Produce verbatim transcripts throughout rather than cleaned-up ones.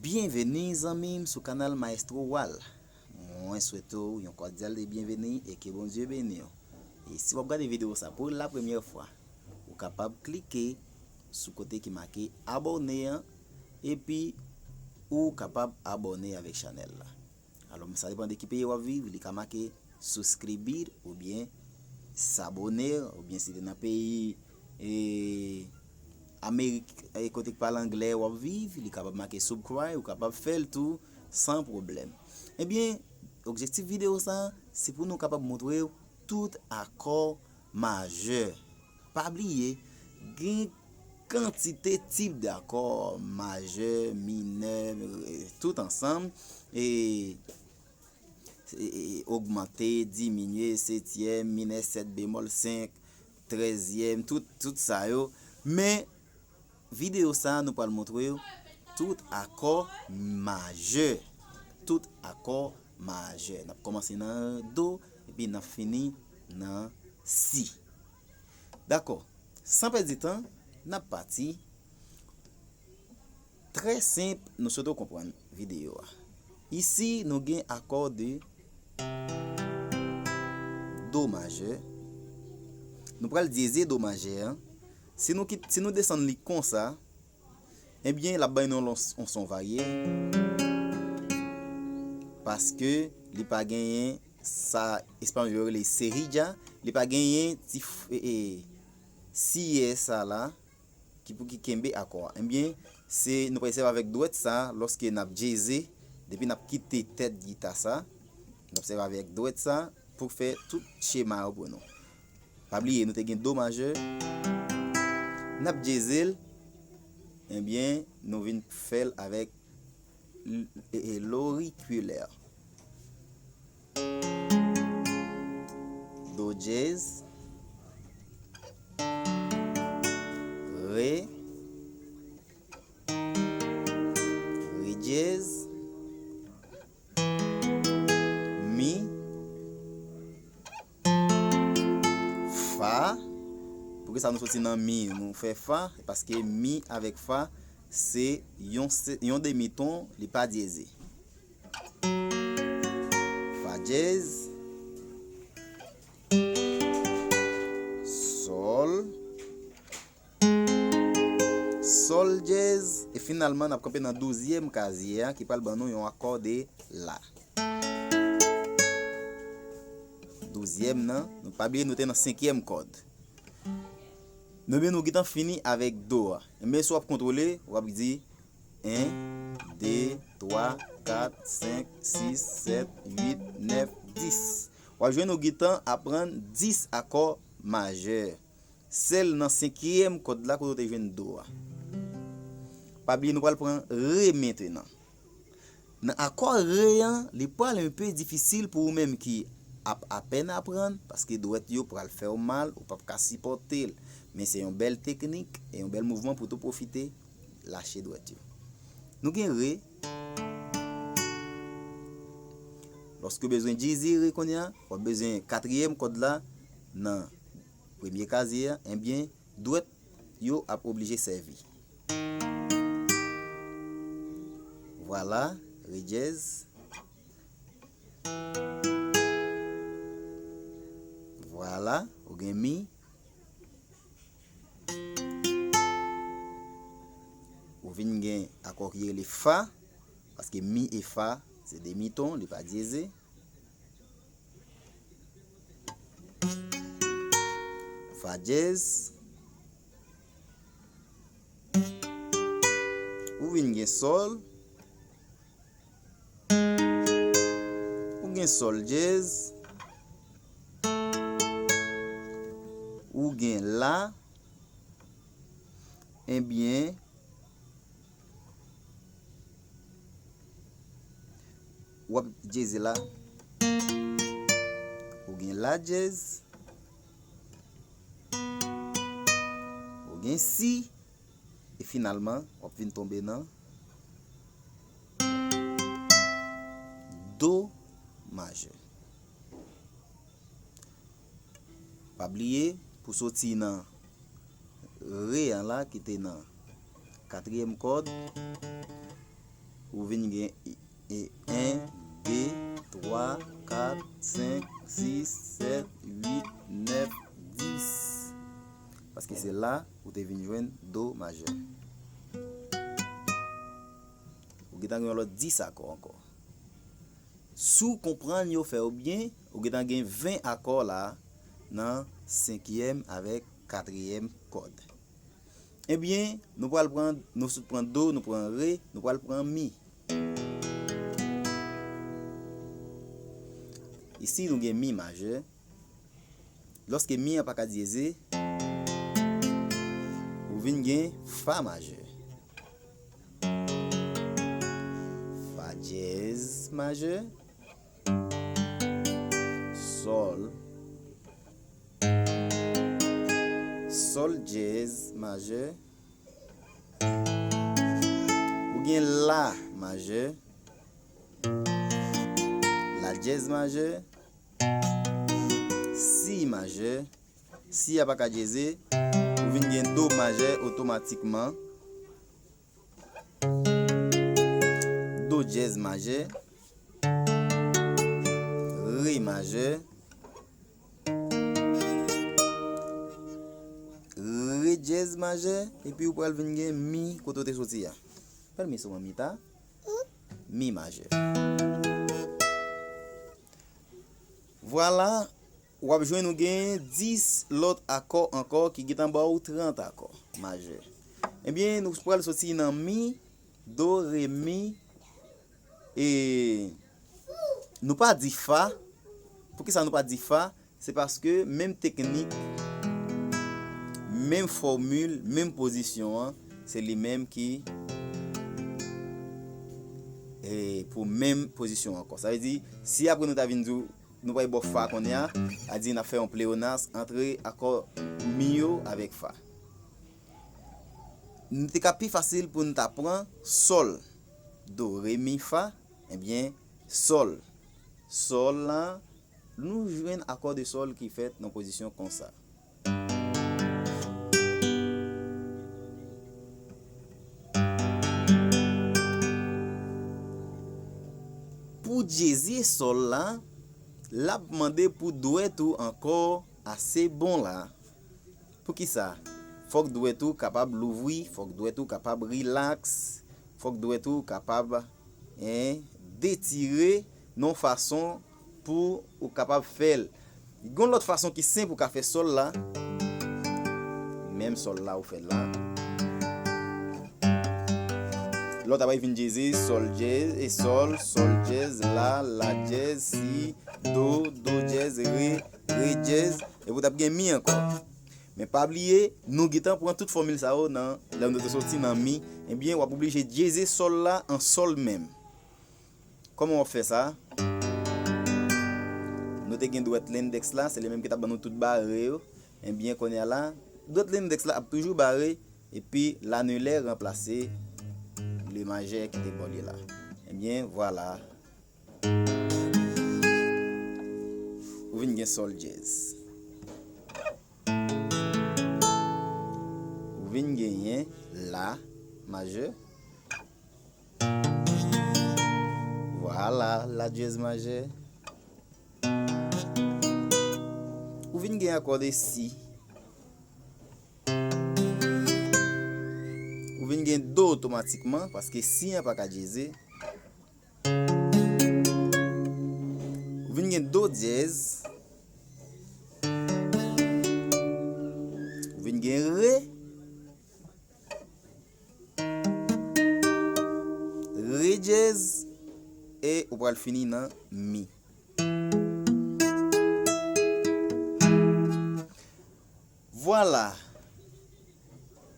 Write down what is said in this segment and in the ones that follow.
Byenveni zanmi m sou kanal Maestro Wal. Mwen swete w yon kòdyal de byenveni e ke Bondye beni w. E si w ap gade videyo sa pou la premyè fwa, ou kapab klike sou kote ki make abòne an, epi ou kapab abòne avèk chanèl la. Alò, sa depann de ki peyi w ap viv, li ka make suscribir oubyen s'abonner, oubyen si te nan peyi, e, Amerik, e, kote k pale anglè w ap viv, li kapab make subscribe, ou kapab fè l tou san pwoblèm. Ebyen, objektif videyo sa, se pou nou kapab montre w tout akò majè. Pa bliye, gen kantite tip dakò, majè, minè, e, tout ansanm, e, e, e, ogmante, diminye, setyèm, minè sèt bemòl senk, trèzyèm, tout, tout sa yo. Men, videyo sa a, nou pral montre w tout akò majè. Tout akò majè. N ap kòmanse nan do, epi n ap fini nan si. Dakò. San pèdi tan, n ap pati. Trè senp, nou swete w konprann videyo a. Isi, nou gen akò de do majè. Nou pral dyeze do majè an. Si nou kit, si nou desann li konsa, ebyen, l ap bay nou yon, yon son varye. Paske li pa genyen sa espanyòl yo rele cejilla, li pa genyen ti f-, e, e, siyè sa la, ki pou ki kenbe akò a. Ebyen, se, nou pral sèvi avèk dwèt sa, lòske n ap dyeze, depi n ap kite tèt gita sa, n ap sèvi avèk dwèt sa pou fè tout chema yo pou nou. Pa bliye, nou te gen do majè, n ap dyeze l, ebyen, nou vin fè l avèk l-, e, e, lorikilè. Do dyèz, re, re dyèz, mi, fa. Poukisa nou soti nan mi, nou fè fa? Paske mi avèk fa, se yon se-, yon demi ton, li pa dyeze. Fa dyèz, sòl, sòl dyèz, e finalman n ap kanpe nan douzyèm kazye a ki pral ban nou yon akò de la. Douzyèm nan, nou pa bliye nou te nan senkyèm kòd. Nou, men nou gentan fini avèk do a. Men si w ap kontwole, w ap di en, de, twa, kat, senk, sis, sèt, uit, nèf, dis. W ap jwenn nou gentan aprann dis akò majè. Sèl nan senkyèm kòd la kote w te jwenn do a. Pa bliye nou pral pran re mentenan. Nan akò re an, li pral enpe difisil pou ou menm ki ap apèn aprann, paske dwèt yo pral fè w mal, ou p ap ka sipòte l. Men se yon bèl teknik e yon bèl mouvman pou tou pwofite lache dwèt yo. Nou gen re. Lòske w bezwen dyeze re kounye a, w ap bezwen katriyèm kòd la nan premye kazye a, ebyen, dwèt yo ap oblije sèvi. Vwala, re dyèz. Vwala, ou gen mi. Ou vin gen akò ki rele fa, paske mi e fa, se de mi ton, li pa dyeze. Fa dyèz. Ou vin gen sòl. Ou gen sòl dyèz. Ou gen la. Ebyen, w ap dyeze la. Ou gen la dyèz. Ou gen si. E finalman, w ap vin tonbe nan do majè. Pa bliye, pou soti nan re an la, ki te nan katriyèm kòd, Ou vin gen e, e, en, de, twa, kat, senk, sis, sèt, uit, nèf, dis. Paske se la ou te vin jwenn do majè. Ou gentan gen yon lòt dis akò ankò. Si w konprann yo fè yo byen, ou gentan gen ven akò la nan senkyèm avèk katriyèm kòd. Ebyen, nou pral pran, nou sot pran do, nou pran re, nou pral pran mi. Isi, nou gen mi majè. Lòske mi an pa ka dyeze, ou vin gen fa majè. Fa dyèz majè. Sòl. Sòl dyèz majè. Ou gen la majè. La dyèz majè. Si majè. Si a pa ka dyeze, ou vin gen do majè otomatikman. Do dyèz majè. Re majè. Re dyèz majè. Epi ou pral vin gen mi kote w te soti a. Pèl mi sou mi ta. Mi majè. Vwala, w ap jwenn ou gen dis lòt akò ankò ki gentan ba w trant akò majè. Ebyen, nou pral soti nan mi, do, re, mi, e nou pa di fa. Poukisa nou pa di fa? Se paske menm teknik, menm fòmil, menm pozisyon an, se li menm ki, e, pou menm pozisyon ankò. Sa vle di, si apre nou ta vin di w, nou pral ba w fa kounye a, a di n ap fè yon pleyonas ant akò mi yo avèk fa. N te ka pi fasil pou n ta pran sòl, do, re, mi, fa, ebyen, sòl. Sòl la, nou jwenn akò de sòl ki fèt nan pozisyon konsa. Pou dyeze sòl la, l ap mande pou dwèt ou ankò ase bon la. Poukisa? Fòk dwèt ou kapab louvri, fòk dwèt ou kapab rilaks, fòk dwèt ou kapab, en, detire nan yon fason pou ou kapab fè l. Gen yon lòt fason ki senp ou ka fè sòl la. Menm sòl la ou fè l la. Lè w ta bay vin dyeze, sòl dyèz, e sòl, sòl dyèz, la, la dyèz, si, do, do dyèz, re, re dyèz, epi w t ap gen mi ankò. Men pa bliye, nou gentan pran tout fòmil sa yo nan, lè nou te soti nan mi, ebyen, w ap oblije dyeze sòl la an sòl menm. Kòman w ap fè sa? Nou te gen dwèt lendèks la, se li menm ki t ap ban nou tout bare yo. Ebyen, kounye a la, dwèt lendèks la ap toujou bare, epi lanilè ranplase le majè ki te bò li la. Ebyen, vwala. Ou vin gen sòl dyèz. Ou vin genyen la majè. Vwala, la dyèz majè. Ou vin gen akò de si. Ou vin gen do otomatikman, paske si an pa ka dyeze. Ou vin gen do dyèz. Ou vin gen re. Re dyèz. E ou pral fini nan mi. Vwala.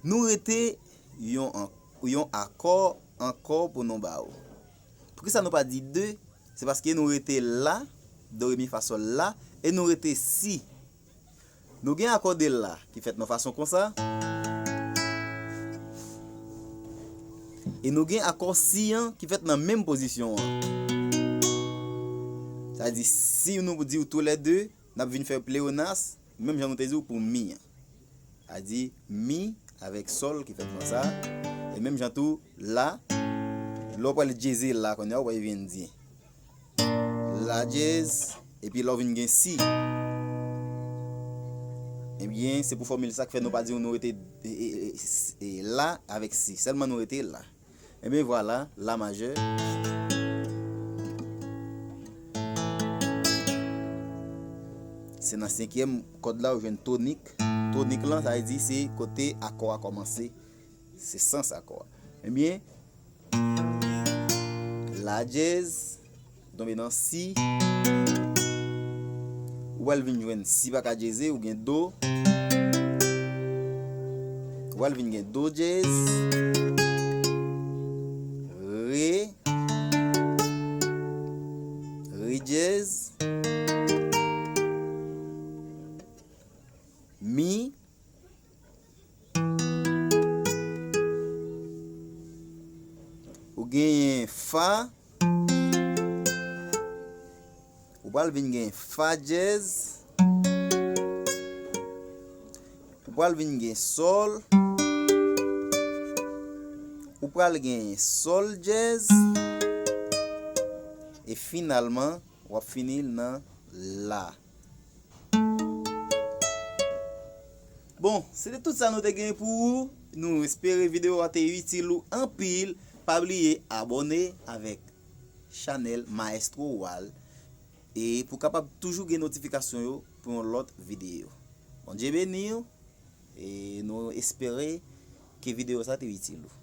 Nou rete yon an-, yon akò ankò pou nou ba ou. Poukisa nou pa di de? Se paske nou rete la, do, re, mi, fa, sòl, la, e nou rete si. Nou gen akò de la ki fèt nan fason konsa. E nou gen akò si an ki fèt nan menm pozisyon an. Sa di, si nou di w toulède, n ap vin fè pleyonas, menm jan nou te di w pou mi an. Sa di, mi avèk sòl ki fèt konsa, e menm jan tou, la, Lè w pral djeze la kounye a, ou pral vin di la djez, epi lè w vin gen si. Ebyen, se pou fòmil sa k fè nou pa di nou rete e, e, e, e, la avèk si. Sèlman nou rete la. Ebyen, vwala, la majè. Se nan senkyèm kòd la ou jwenn tonik. Tonik lan, sa vle di se kote akò a kòmanse. Se sans akò a. Ebyen, la djez, tonbe nan si. Ou pral vin jwenn si pa ka djeze, ou gen do. Ou pral vin gen do djez. Re. Re djez. Mi. Ou genyen fa. Ou pral vin gen fa djez. Ou pral vin gen sòl. Ou pral gen sòl djez. E finalman, w ap fini l nan la. Bon, se te tout sa nou te gen pou ou. Nou espere videyo a te itil ou anpil. Pa bliye abòne avèk chanèl Maestro Wal. E pou kapab toujou gen notifikasyon yo pou yon lòt videyo. Bondye beni w. E nou espere ke videyo sa te itil ou.